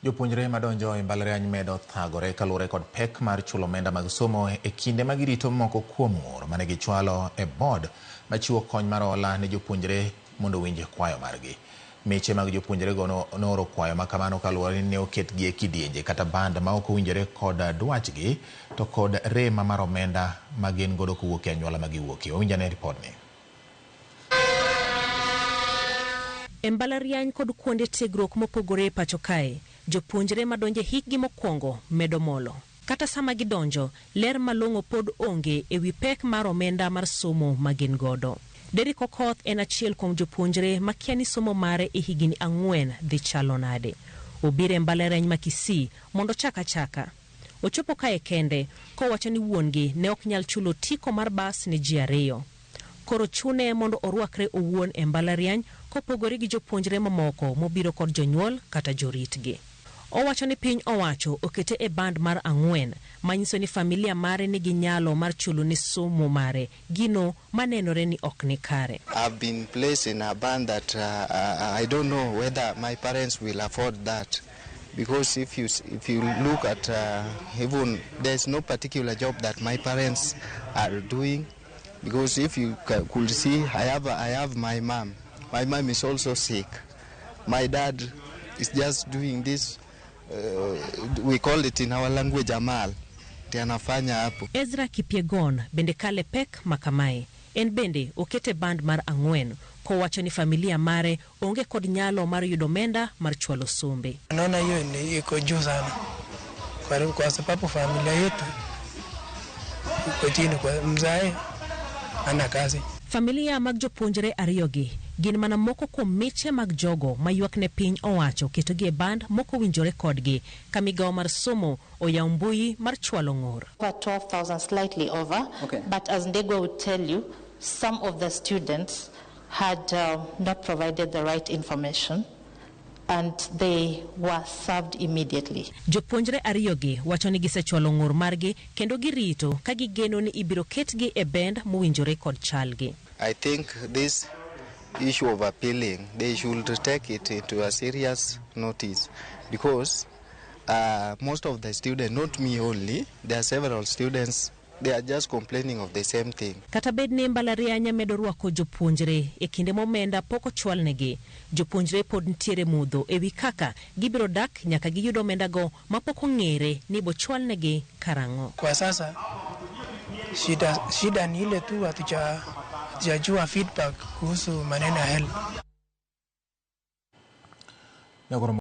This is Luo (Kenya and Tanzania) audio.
Jopuonjre madonjo e mbalariany medo thagore kaluwore kod pek mar chulo omenda mag somo e kinde ma girito moko kuom ng'ur mane gichwalo e board machiwo kony mar hola ne jopuonjre mondo owinj kwayo margi. Miche mag jopuonjrego nooro kwayo ma kamano kaluwore ni ne oketgi e kidienje kata band ma ok owinjore kod dwachgi to kod rem mar omenda ma gin godo kowuok e anyuola ma giwuokie. Wawinj ane ripodni. E mbalariany kod kuonde tiegruok mopogore e pacho kae, jopuonjre madonjo e hikgi mokwongo medo molo. Kata sama gidonjo, ler malong'o pod onge e wi pek mar omenda mar somo ma gin godo. Derrick Okoth en achiel kuom jopuonjre makia ni somo mare e higni 4 dhi chalo nade. Obiro e mbalariany ma Kisii mondo ochak achaka. Ochopo kae kende kowacho ni wuon-gi ne ok nyal chulo otiko mar bas ne ji 2. Koro chune mondo orwakre owuon e mbalariany kopogore gi jopuonjre mamoko mobiro kod jonyuol kata joritgi. Owacho ni piny owacho okete e band mar 4 manyiso ni familia mare nigi nyalo mar chulo ne somo mare, gino manenore ni ok ni kare. I've been placed in a band that I don't know whether my parents will afford that, because if you look at even there's no particular job that my parents are doing, because if you could see, I have my mom. My mom is also sick. My dad is just doing this, we call it in our language amal. Anafanya hapo. Ezra Kipyegon bende kale pek makamae. En bende okete band mar 4 kowacho ni familia mare onge kod nyalo mar yudo omenda mar chwalo sombe. Naona hiyo ni iko juu sana kwa sababu familia yetu iko chini, kwa mzae ana kazi. Familia mag jopuonjre ariyogi gin mana moko kuom miche mag jogo ma ywak ne piny owacho ketogi e band mok owinjore kodgi ka migawo mar somo oyawo mbui mar chwalo ng'ur. Over 12,000, slightly over. But as Ndegwa would tell you, some of the students had not provided the right information and they were served immediately. Jopuonjre ariyogi wacho ni gisechwalo ng'ur margi kendo girito ka gigeno ni ibiro ketgi e band mowinjore kod chalgi. I think this issue of appealing, they should take it into a serious notice, because most of the students, not me only, there are several students, they are just complaining of the same thing. Kata bed ni mbalariany medo rwako jopuonjre e kinde momenda pok ochwalnegi, jopuonjre pod nitiere mudho e wi kaka gibiro dak nyaka giyud omendago mapok ong'ere ni bochwalnegi karang'o. Kwa sasa shida ni ile tu hatujajua feedback kuhusu maneno ya HELB. Nyakoro.